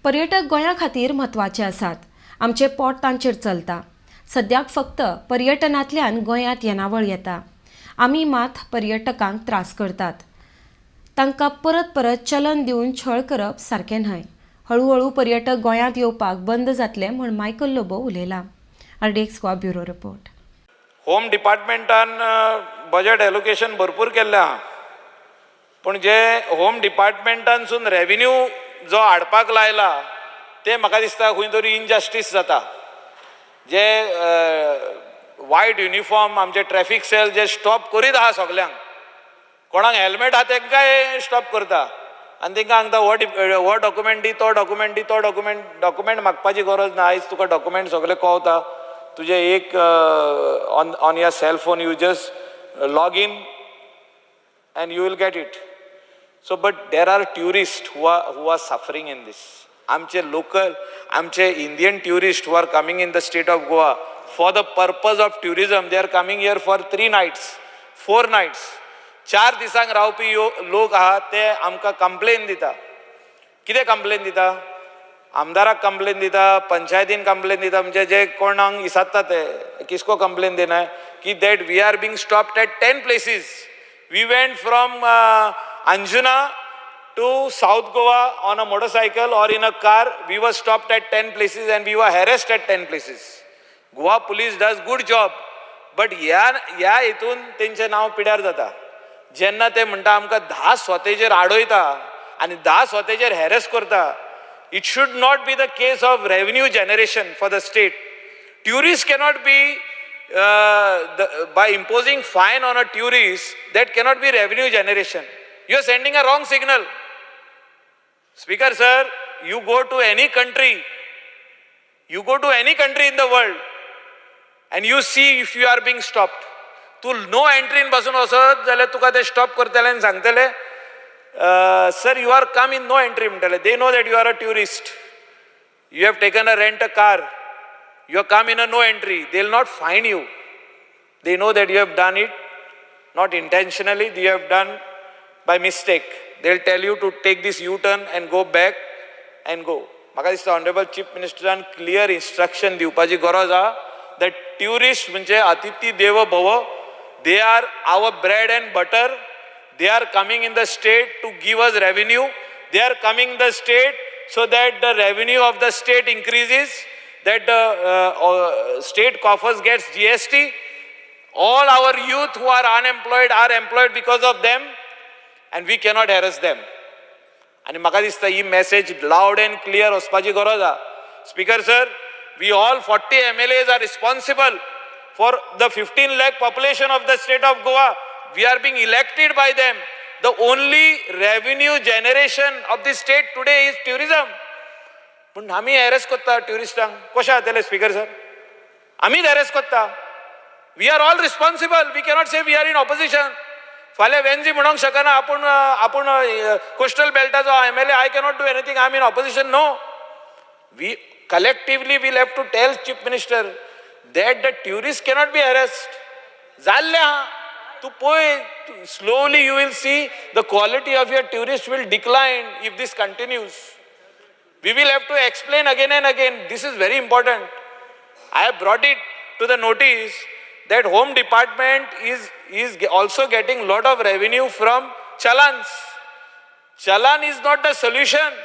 पर्यटक गोंया खातीर म्हत्वाचे आसात. आमचें पोट तांचेर चलता. सद्याक फक्त पर्यटनांतल्यान गोंयांत येणावळ येता. आमी मात पर्यटकांक त्रास करतात. तांकां परत परत चलन दिवन छळ करप सारकें न्हय. हळुहळू पर्यटक गोंयांत येवपाक बंद जातले म्हूण मायकल लोबो उलयला. RDX Goa, bureau report. Home डिपार्टमेंटान बजेट एलोकेशन भरपूर केल्लें आहा, पूण जे होम डिपार्टमेंटानसून रेविन्यू जो हाडपाक लायला ते म्हाका दिसता खंय तरी इनजस्टीस जाता. जे वायट युनिफॉर्म आमचे ट्रॅफीक सेल जे स्टॉप करीत आहा सगल्यांक, कोणाक हेल्मेट आहा तेंकांय स्टॉप करता आनी तेंकां सांगता हो डॉक्युमेंट दी, तो डॉक्युमेंट दी, तो डॉक्युमेंट. डॉक्युमेंट मागपाची गरज ना. आयज तुका डॉक्युमेंट सगळे कळता. तुजें एक on your cell phone you just log in and you will get it. So, but there are tourist who are suffering in this. आमचे लोकल, आमचे Indian tourist who are coming in the state of Goa for the purpose of tourism, they are coming here for 3 nights, 4 nights. चार दिसांक रावपी यो लोक आहा, ते आमकां कंप्लेन दिता. कितें कंप्लेन दिता? आमदाराक कंप्लेन दिता, पंचायतीन कंप्लेन दिता, म्हणजे जे कोणाक इसारता ते. किसको कंप्लेन देना है की that we are being stopped at 10 places. We went from Anjuna to South Goa on a motorcycle or in a car. We were stopped at 10 places and we were harassed at 10 places. Goa Police does good job, but ह्या हितून तेंचें नांव पिड्यार जाता जेन्ना ते म्हणटा आमकां धा सोतेचेर आडयता आनी धा सोतेचेर हॅरेस करता. It should not be the case of revenue generation for the state. Tourist cannot be, by imposing fine on a tourist, that cannot be revenue generation. You are sending a wrong signal. Speaker sir, you go to any country, you go to any country in the world and you see if you are being stopped. तूं no एंट्रीन पासून वचत जाल्यार तुका ते stop करतले आनी सांगतले, "Sir, you are come in no entry," म्हणटले. They know that you are a tourist, you have taken a rent a car, you have come in a no entry. They will not fine you. They know that you have done it not intentionally, you have done by mistake. They'll tell you to take this U-turn and go back and go. म्हाका दिसता honourable chief मिनिस्टरान clear instruction दिवपाची गरज आहा that tourist म्हणजे अतिथी देव भव. They are our bread and butter. They are coming in the state to give us revenue. They are coming the state so that the revenue of the state increases, that the state coffers gets GST. All our youth who are unemployed are employed because of them, and we cannot harass them. आनी म्हाका दिसता ही message loud and clear वचपाची गरज आहा. Speaker sir, we all 40 MLAs are responsible for the 15 lakh population of the state of Goa. We are being elected by them. The only revenue generation of the state today is tourism. पूण आमी harass करता ट्युरिस्टांक, कशें जातलें speaker sir? आमीच harass करता. We are all responsible. We cannot say we are in opposition. फाल्यां वेन्झी म्हणूंक शकना आपूण आपूण coastal बेल्टाचो MLA, I cannot do anything, I am in opposition. No, we collectively will have to tell chief minister that the tourist cannot be arrest. जाल्लें आहा. तूं पळय, slowly you will see the quality of your tourist will decline if this continues. We will have to explain again and again. This is very important. I have brought it to the notice that Home Department is also getting lot of revenue from challans. Challan is not the solution.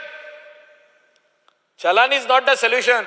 Challan is not the solution.